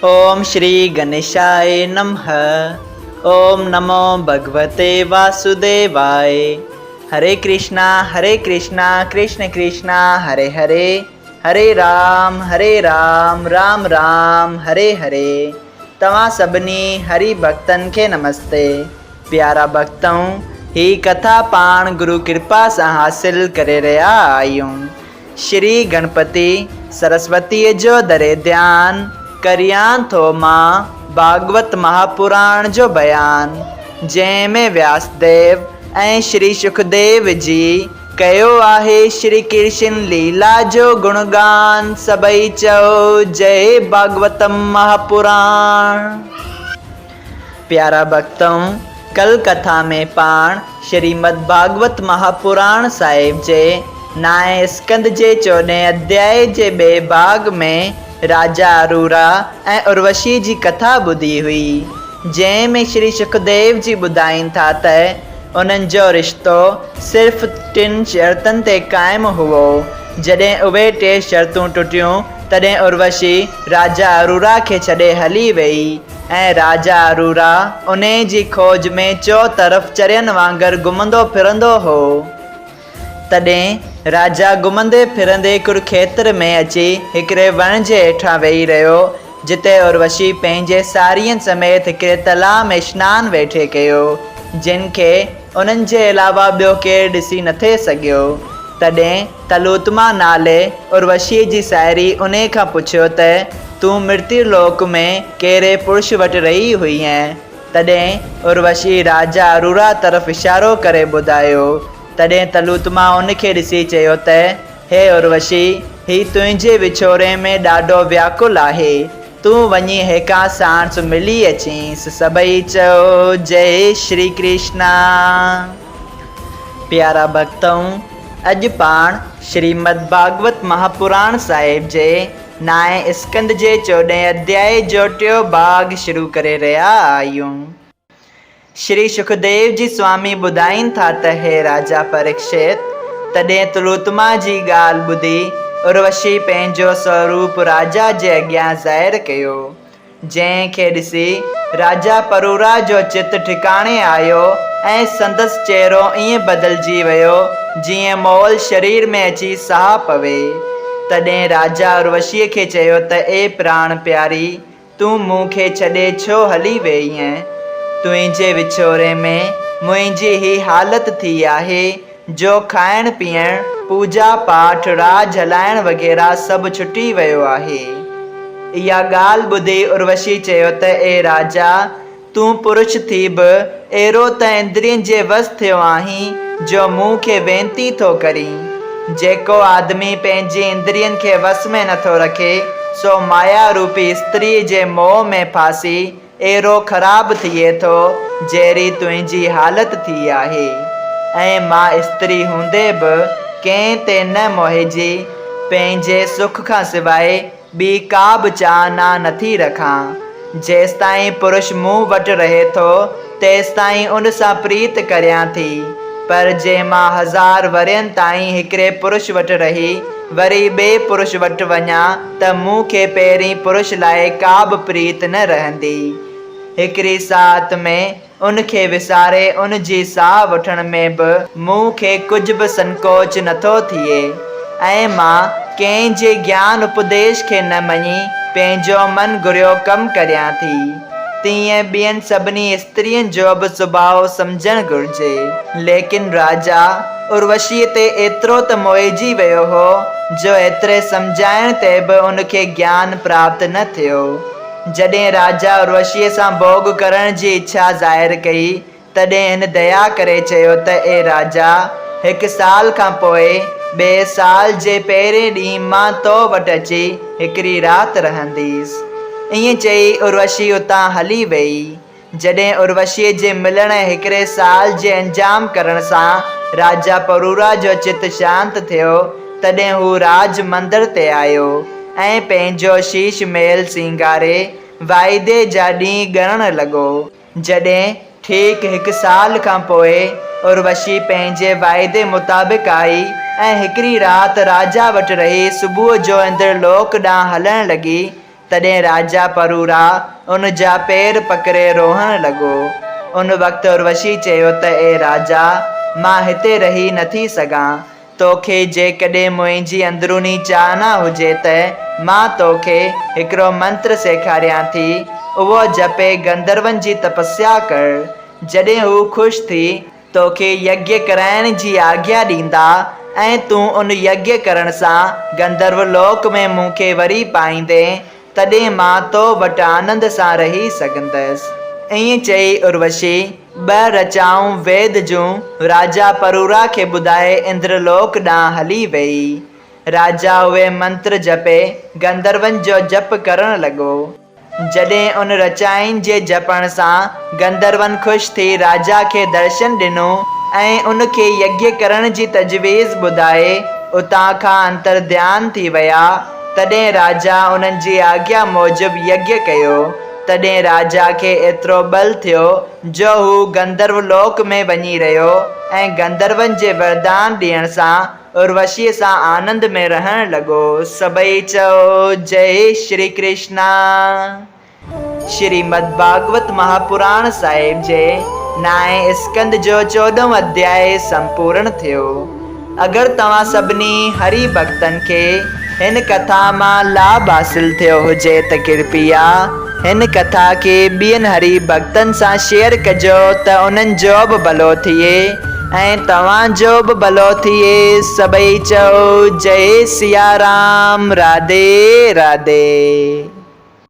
اوم شري گنيشاء نمھ اوم نمو ڀڳوتي واسوديواء هري ڪرشنا هري ڪرشنا ڪرشن ڪرشنا هري هري هري رام هري رام رام رام هري هري توهان سڀني هري ڀڳتن کي نمستي پيارا ڀڳتؤ هي ڪٿا پاڻ گرو ڪرپا سان حاصل ڪري رهيا آهيون. شري گڻپتي سرسوتيء جو دري ڌيان ڪريان ٿو مان ڀاڳوت مهاپراڻ جو بيان، جنهن ۾ وياسديو ۽ شري شڪديو جي ڪيو آهي شري ڪرشن ليلا جو گڻگان، سڀئي چئو جئي ڀاڳوتم مهاپراڻ. پيارا ڀڳتؤ! ڪل ڪٿا ۾ پاڻ شريمد ڀاڳوت مهاپراڻ صاحب جي نائين اسڪنڌ جي چوڏهين اڌيائي جي ٻئي ڀاڳ ۾ راجا ارورا ۽ اروشي جي ڪٿا ٻڌي هئي، جنهن ۾ شري شڪديو جي ٻڌائين ٿا ته انهن جو رشتو صرف ٽن شرطن تي قائم هئو، جڏهن اهي ٽي شرطون ٽٽيون تڏهن اروشي راجا ارورا کي ڇڏي هلي ويئي. ۽ راجا ارورا انهيء جي کوج ۾ چؤطرف چرين وانگر گهمندو ڦرندو هو. تڏهن راجا گهمندي ڦرندي ڪروکيتر ۾ اچي هڪڙي وڻ جي هيٺان ويهي رهيو، جتي اروشي پنهنجي سارين سميت هڪڙي تلاء ۾ اشنان ويٺي ڪيو، جن کي انهن جي علاوه ٻيو ڪير ڏسي نٿي سگهيو. تڏهن تلوتما نالي اروشيء جي ساهيڙي انهيء کان پڇيو ته، تون مرتيو لوڪ ۾ ڪهڙي پرش وٽ رهي هئينء؟ تڏهن اروشي راجا ارورا طرف اشارو ڪري ٻڌايو. تڏهن تلوتما ان کي ڏسي چيو ته، هي اروشي! هي تنهنجي وڇوڙي ۾ ڏاڍو وياڪل آهي. تون وڃي هيڪان ساڻس ملي اچينس. سڀئي چئو، جئي شري ڪرشنا! پيارا ڀڳتؤ! اڄ پاڻ شريمد ڀاڳوت مهاپراڻ صاحب جي نائين اسڪنڌ جي چوڏهين اڌيائي جو ٽيون ڀاڳ شروع ڪري رهيا آهيون. شري شڪديو جي سوامي ٻڌائين ٿا ته هي راجا پريڪشت! تڏهن تلوتما جي ڳالهه ٻڌي اروشي پنهنجو سوروپ راجا جي اڳيان ظاهر ڪيو. جنهن کي ڏسي راجا پرورا جو چت ٺڪاڻي آيو ۽ سندس چهرو ائين بدلجي ويو جيئن مئل شرير ۾ اچي ساهه پوي. تڏهن راجا اروشيء کي چيو ته اي پراڻ پياري، تون مون کي ڇڏي ڇو هلي ويئينء؟ تنهنجي وڇوڙي ۾ منهنجي هي حالت ٿي آهي، جو کائڻ پيئڻ، پوڄا پاٺ، راڄ هلائڻ وغيره سڀ ڇٽي ويو آهي. اها ڳالهه ٻڌي اروشي چيو ته اي راجا! تون پرش ٿي به اهڙو ته اندرين جي وس ٿيو آهين جو مون کي وينتي ٿو ڪرين. جيڪو آدمي پنهنجي اندرين کي وس ۾ نٿو رکي، سو مايا روپي استريء جي موهه ۾ ڦاسي اهڙو خراب ٿئي ٿو جهڙي تنهنجي حالت ٿي آهي ۽ مان استري هوندي به ڪنهن تي نه موهجي پنهنجي سک کان سواء ٻي ڪا به چاهنا نٿي رکان. جيستائين پرش مون وٽ رهي ٿو تيستائين ان سان پريت ڪريان ٿي، پر جي مان هزار ورهين تائين هڪڙي پرش وٽ رهي وري ٻئي پرش وٽ وڃان ته مون کي پهرين پرش لاء ڪا به پريت نه رهندي. هڪڙي ساعت ۾ ان کي وساري ان جي ساهه وٺڻ ۾ به مون کي ڪجهه به سنڪوچ نٿو ٿئي ۽ مان ڪنهن جي گيان اپديش کي نه مڃي پنهنجو من گهريو ڪم ڪريان ٿي. تيئن ٻين سڀني استرين جو به سڀاء سمجهڻ گهرجي. ليڪن راجا اروشيء تي ايترو ته موهجي ويو هو، جو ايتري سمجهائڻ تي به ان کي گيان پراپت نه ٿيو. جڏهن راجا اروشيء سان ڀوڳ ڪرڻ جي اڇا ظاهر ڪئي، تڏهن هن ديا ڪري چيو ته اي راجا! هڪ سال کان پوء، ٻئي سال جي پهرين ڏينهن مان تو وٽ اچي هڪڙي رات رهنديس. ائين چئي اروشي اتان هلي ويئي. جڏهن اروشيء جي ملڻ ۽ هڪڙي سال جي انجام ڪرڻ سان راجا پرورا جو چت شانت ٿيو، تڏهن هو راج مندر تي آيو ۽ پنهنجو شيش محل سينگاري واعدي جا ڏينهن ڳڻڻ لڳو. جڏهن ٺيڪ هڪ سال کان پوء اروشي پنهنجي واعدي مطابق آئي ۽ هڪڙي رات راجا وٽ رهي صبح جو اندر لوڪ ڏانهن هلڻ لڳي، تڏهن راجا پرورا ان جا پير پڪڙي روئڻ لڳو. ان وقت اروشي چيو ته اي راجا! مان هتي رهي نٿي سگهان. توکي جيڪڏهن منهنجي اندروني چاهنا هجي ته مان توکي هڪڙو منتر سيکاريان ٿي، اهو جپي گنڌرون جي تپسيا ڪر. جڏهن هو خوش ٿي توکي يگيه ڪرائڻ جي آگيا ڏيندا ۽ تون ان يگيه ڪرڻ سان گنڌرو لوڪ ۾ مون کي وري پائيندين، تڏهن مان تو وٽ آنند سان رهي سگهندس. ائين چئي اروشي ٻه رچائون ويد جون راجا پرورا کي ٻڌائي اندر لوڪ ڏانهن هلي ويئي. راجا اهي منتر جپي گنڌرون جو جپ ڪرڻ لڳو. جڏهن ان رچائن جي جپڻ سان گنڌرون خوش ٿي راجا کي درشن ڏنو ۽ ان کي يگيه ڪرڻ جي تجويز ٻڌائي اتان کان انترڌيان ٿي ويا. تڏهن راجا انهن جي آگيا موجب يگيه ڪيو. تڏهن راجا کي ايترو ٻل ٿيو جو هو گنڌرو لوڪ ۾ وڃي رهيو ۽ گنڌرون جي وردان ڏيڻ سان اروشيء سان آنند ۾ رهڻ لڳو. سڀئي چئو، جئي شري ڪرشنا. شريمد ڀاڳوت مهاپراڻ صاحب جي نائين اسڪنڌ جو چوڏهون اڌيائي سمپورڻ ٿيو. اگر توهان سڀني هري ڀڳتن کي هن ڪٿا مان لاڀ حاصل ٿيو هجي ته ڪرپيا هن ڪٿا کي ٻين هري ڀڳتن سان شيئر ڪجو ته انهن جو به ڀلو ٿئي ۽ توهان جو به ڀلو ٿئي. سڀئي چئو جئي سيارام راڌي راڌي.